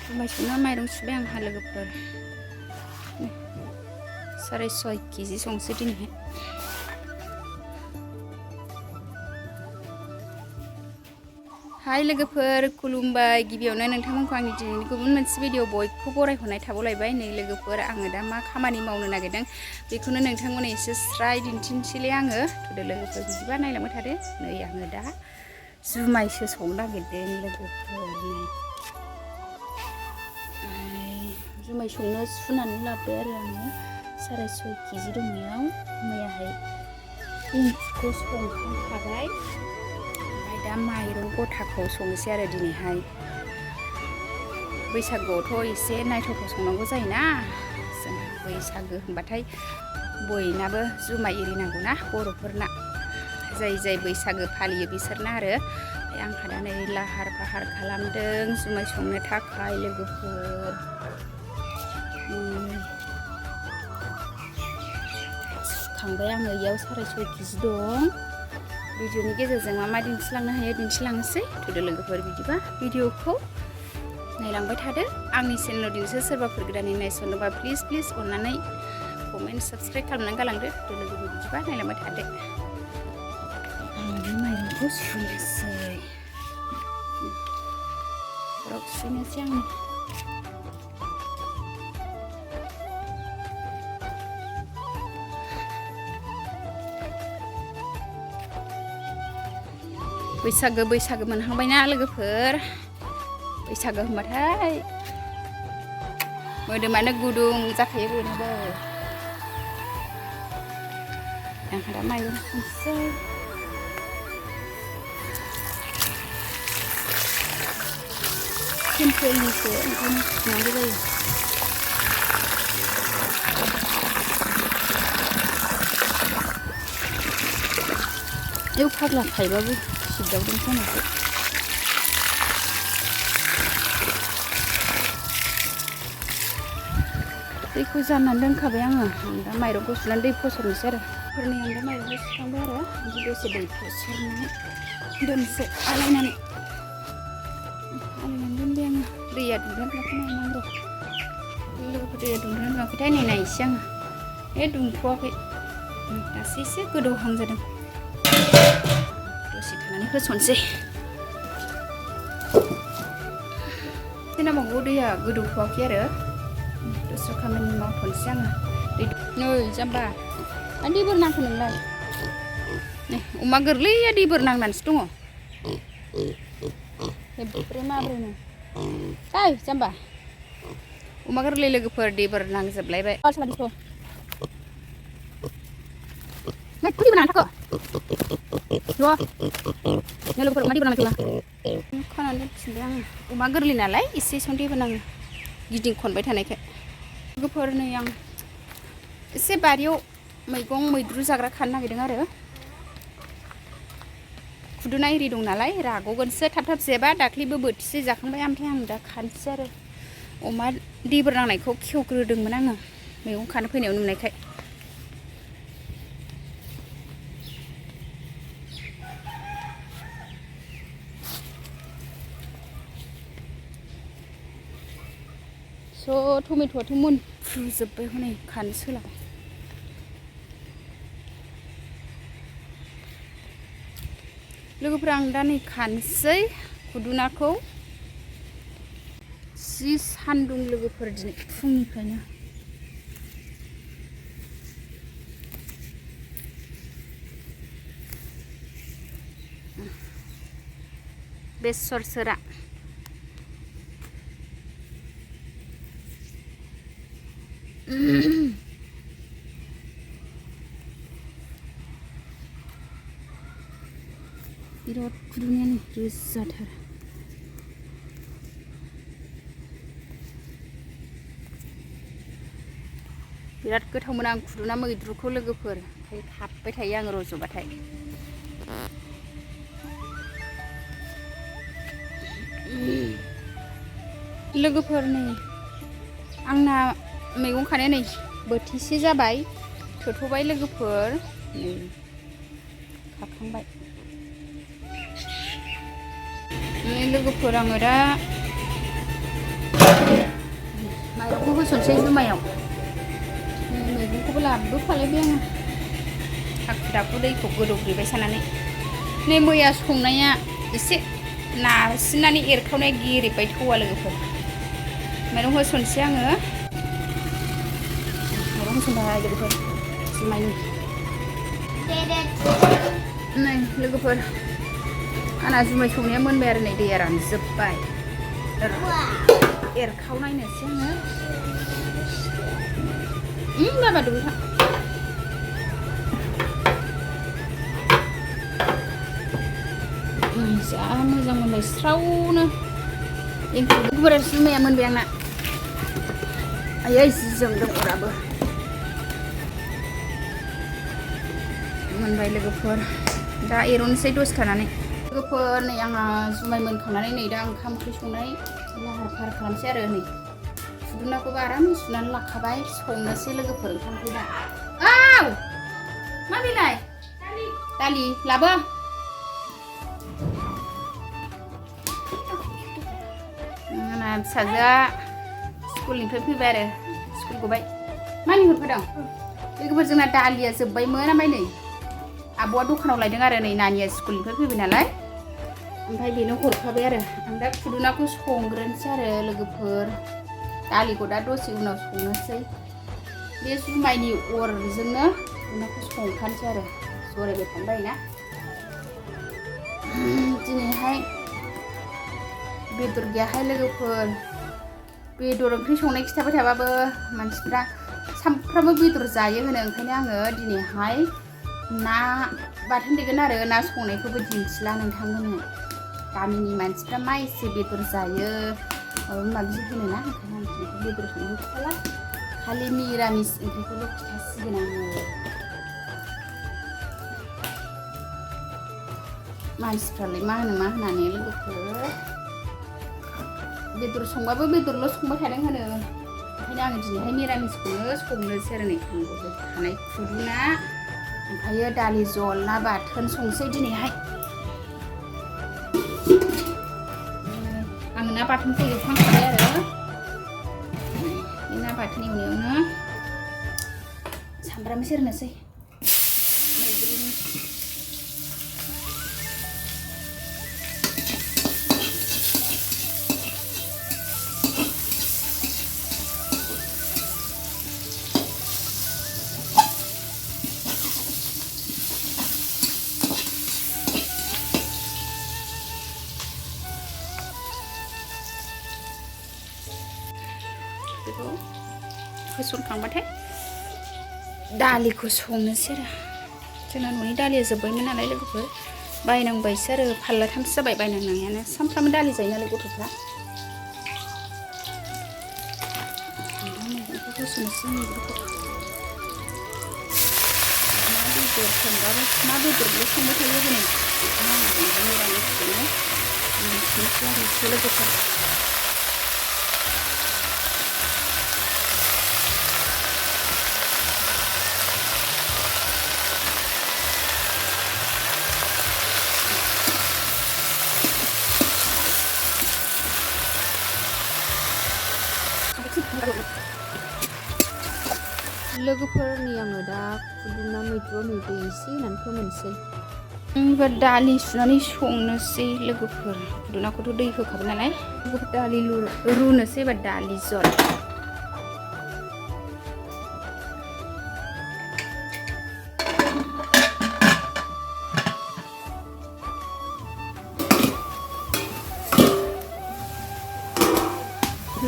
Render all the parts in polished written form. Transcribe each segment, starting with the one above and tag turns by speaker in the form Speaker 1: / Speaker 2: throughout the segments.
Speaker 1: जुमाय संना माइरं सुबाय आंहा लोगोफोर 6.5 केजि संसै दिनैहाय हाय लोगोफोर खुलुमबाय गिबियावनो नोंथांमोनखौ आंनि दिनैनि गुबुन मोनसे भिडिअ बयखौ बरायहरनाय थाबावलायबाय नै लोगोफोर आङो दा मा खामानि मावनो नागिरदों बेखौनो नोंथांमोननो एसे स्राय दिन्थिनोसैलै आङो थुदो लोगोफोर बिदिबा नायलांबाय थादो नै आङो दा जुमायसो संनो नागिरदों लोगोफोर जुमाय संनो सुनानै लाबोबाय आरो आङो 6.5 केजि दंनायाव मैयाहाय इंखुरखौ संखांखाबाय दा माइरं गथाखौ संनोसै आरो दिनैहाय बैसागुआवथ' एसे नायथावथाव संनांगौ जायोना जोंहा बैसागो होनबाथाय बयनाबो जुमाय एरि नांगौना बर'फोरना जाय बैसागो फालियो बिसोरना आरो आंहा दा नै लाहार फाहार खालामदों जुमाय संनो थाखाय लोगोफोर सुखांबाय आङो इयाव 6.5 केजि दं भिडिअनि गेजेरजों मा दिन्थिलांनो हायो दिन्थिलांनोसै थुदो लोगोफोर बिदिबा भिडिअखौ नायलांबाय थादो आंनि चेनेलाव दिनैसो सोरबाफोर गोदानै नायसनोबा प्लिज अननानै कमेन्ट साबस्क्राइब खालामनानै गालांदो थुदो लोगोफोर बिदिबा नायलांबाय थादो आङो माइरंखौ सुनोसै आङो बैसागो मोनहांबायना लोगोफोर बैसागो होनबाथाय मोदोमानो गुदुं जाखायो बयनाबो आंहा दा माइरं संसै सिमपोलनिसो ओंखायनो सुनांगौ जायो फाग्ला थाइबाबो सिदावदों खोनासो दैखौ जाननानै दोनखाबाय आङो दा माइरंखौ सुनानै दै फसरनोसै आरो फोरनि आं दा माइरंखौ सुखांबाय आरो दसे दै फसरनानै दोनसै आलायनानै दोनबाय आङो दैया दुंनानै लाखिनांगौ लोगोफोर दैया दुंनानै लाखिथाय नै नायसै आङो दुंथ'वाखै दासो एसे गोदौहां जादों दसे थानानै होसनसै नांगौ दैया गोदौथ'वाखै आरो दस्रा खामानि मावथ'नोसै आङो नै जाम्बा दै बोरनांखौ नोंलाय नै अमा गोरलैया दै बोरनांनानैसो दङ हेब्रे माब्रैनो ओइ जाम्बा अमा गोरलै लोगोफोर दै बोरनांजोबलायबाय खानानै दोनफिनबाय आङो अमा गोरलै नालाय एसे दैबो नाङो गिदिं खनबाय थानायखाय लोगोफोर नै आं एसे बारियाव मैगं मैद्रु जाग्रा खानो नागिरदों आरो खुदुना एरि दं नालाय राग'गोनसो थाब जेबा दाख्लैबो बोथिसे जाखांबाय ओमफ्राय आं दा खानोसै आरो अमा दै बोरनांनायखौ खेवग्रोदोंमोन आङो मैगं खानो फैनायाव नुनायखाय टमेट'आथ' मोनफ्रुजोब्बाय हनै खानो सोलाबा लोगोफोर आं दा नै खानोसै खुदुनाखौ जि सान्दुं लोगोफोर दिनै फुंनिफ्रायनो बेसर सोरा बिराद खुदुनायानो रोजाथार बिराद गोथाव मोनो आं खुदुना मैद्रुखौ लोगोफोर ओमफ्राय हाबबाय थायो आं रज'बाथाय लोगोफोर नै आंना मैगं खानाया नै बोथिसे जाबाय थोथ'बाय लोगोफोर नै खाखांबाय लोगोफोर आङो दा माइरंखौ होसनसै जुमायाव मैगंखौबो लाबोफालायबाय आङो हाखु दाखु दैखौ गोदौग्लिबाय सानानै नै मैया संनाया एसे नारसिननानै एरखावनाया गेरेबबाय थौआ लोगोफोर माइरं होसनसै आङो माइरं होसनबाय लोगोफोर जुमायनि नै लोगोफोर आंना जुमाय संनाया मोनबाय आरो नै दैया रानजोब्बाय एरखावनायनोसै आङो बाबा दुगैखां जा मोजां मोनबाय स्रावनो एंखुर जुमाया मोनबाय आंना आयै जि जोंदों अराबो मोनबाय लोगोफोर दा एरनोसै दसे थानानै लोगोफोर नै आंहा जुमाय मोनखांनानै नै दा ओंखाम ओंख्रि संनाय लाहार फाहार खालामसै आरो नै फुदुनाखौबो आराम सुनानै लाखाबाय संनोसै लोगोफोर ओंखाम ओंख्रि दा मा बिलाइ दालि लाबो आंना फिसाजोआ स्कुलनिफ्राय फैबाय आरो स्कुल गबाय मानि हरफादों लोगोफोर जोंना दालिया जोब्बायमोन ओमफ्राय नै आब'आ दखानाव लायदों आरो नै नानिया स्कुलनिफ्राय फैबाय नालाय ओमफ्राय बेनो हरफाबाय आरो आं दा फुदुनाखौ संग्रोनोसै आरो लोगोफोर दालिखौ दा दसे उनाव संनोसै बे जुमायनि अरजोंनो फुदुनाखौ संखानोसै आरो जरायबाय थानो बायोना दिनैहाय बेदर गैयाहाय लोगोफोर बेदर ओंख्रि संनाय खिथाबाय थाबाबो मानसिफ्रा सामफ्रामबो बेदर जायो होनो ओंखायनो आङो दिनैहाय ना बाथोन देगोन आरो ना संनायखौबो दिन्थिला नोंथांमोननो गामिनि मानसिफ्रा मा एसे बेदर जायो माबा माबि होनोना ओंखायनो आं बेदर संनो खिथाला खालि निरामिस ओंख्रिखौल' खिथासिगोन आङो मानसिफ्रालाय मा होनो मा होननानै लोगोफोर बेदर संबाबो बेदरल' संबाय थादों होनो ओंखायनो आङो दिनैहाय निरामिसखौनो संनोसै आरो नै थांबाय थानाय फुदुना ओमफ्रायो दालि जल ना बाथोन संसै दिनैहाय आङो ना बाथोनखौ एवखांखाबाय आरो बे ना बाथोन एवनायावनो सामब्राम सेरनोसै बेखौ होसनखांबाथाय दालिखौ संनोसै आरो जोंना न'नि दालिया जोब्बायमोन नालाय लोगोफोर बायनांबायसो आरो फाल्लाथामसो जाबाय बायनांनायानो सानफ्रामबो दालि जायो नालाय गथ'फ्रा मैगंखौ होसननोसै मैगंखौ ना बेदर संबाबो ना बेदरल' संबाय थायो हनै मिरामिसखौनो मिथिनोसै आरो एसे लोगोफोर लोगोफोरनि आङो दा फुदुना मैद्रु मैगं एसे होनानै फोमोनसै एबार दालि सुनानै संनोसै लोगोफोर फुदुनाखौथ' दै होखाबाय नालाय दालि रुनोसै एबार दालि जल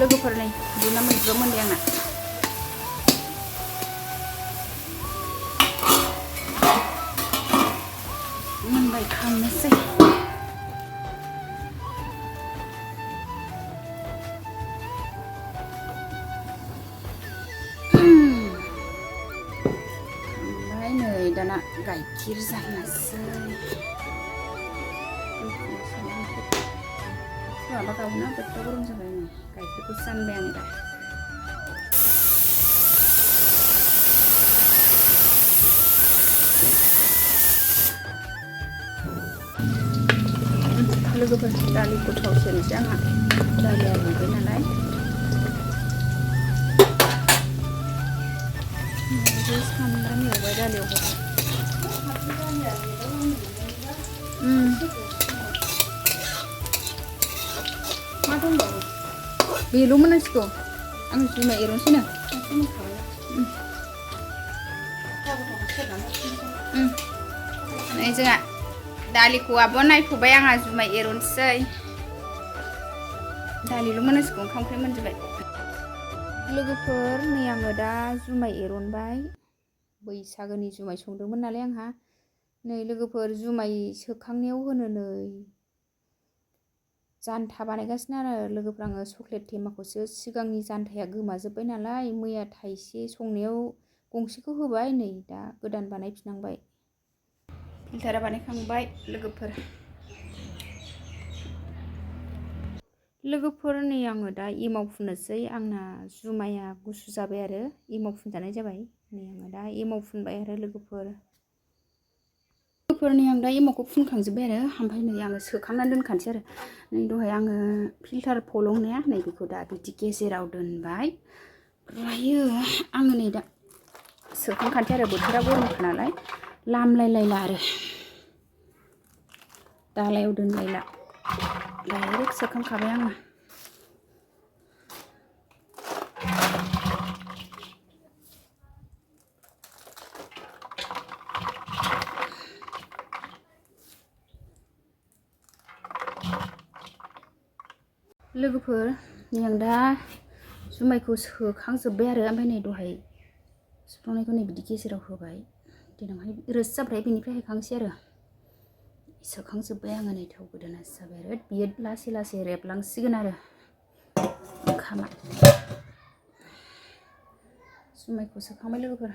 Speaker 1: लोगोफोर नै फुदुना मैद्रु मोनबाय आंना मोनबाय खांनोसै खांबाय नै दाना गाइखेर जानोसै माबा गावना बोथोरा गरम जाबाय नै गाइखेरखौ जानबाय आं दा लोगोफोर दालिखौ थाव सेरनोसै आंहा दालिया रुइबाय नालाय एसे सामब्राम एवबाय दालियाव होबाय
Speaker 2: मा दंबावो
Speaker 1: बेल' मोननांसिगौ आं जुमाय एरनोसै ना नै जोंहा दालिखौ आब' नायथ'बाय आंहा जुमाय एरनोसै दालिल' मोननांसिगौ ओंखाम ओंख्रि मोनजोब्बाय लोगोफोर नै आङो दा जुमाय एरनबाय बैसागोनि जुमाय संदोंमोन नालाय आंहा नै लोगोफोर जुमाय सोखांनायाव होनो नै जानथा बानायगासिनो आरो लोगोफोर आङो चक्लेट थेमाखौसो सिगांनि जानथाया गोमाजोब्बाय नालाय मैया थाइसे संनायाव गंसेखौ होबाय नै दा गोदान बानायफिननांबाय फिल्टारा बानायखांबाय लोगोफोर नै आङो दा एमाव फुननोसै आंना जुमाया गुसु जाबाय आरो एमाव फुनजानाय जाबाय नै आङो दा एमाव फुनबाय आरो लोगोफोरनि आं दा एमावखौ फुनखांजोब्बाय आरो ओमफ्राय नै आङो सोखांनानै दोनखानोसै आरो नै दहाय आङो फिल्टार फलंनाया नै बेखौ दा बिदि गेजेराव दोनबाय ओमफ्रायो आङो नै दा सोखांखानोसै आरो बोथोरा गरमखा नालाय लामलायलायला आरो दालायाव दोनलायला डाइरेक्ट सोखांखाबाय आङो लोगोफोर नै आं दा जुमायखौ सोखांजोब्बाय आरो ओमफ्राय नै दहाय सुफ्लंनायखौ नै बिदि गेजेराव होबाय देनांहाय रोसि जाबाथाय बेनिफ्राय हायखांसै आरो सोखांजोब्बाय आङो नै थाव गोदानासो जाबाय आरो बियो लासै लासै रेबलांसिगोन आरो ओंखामा जुमायखौ सोखांबाय लोगोफोर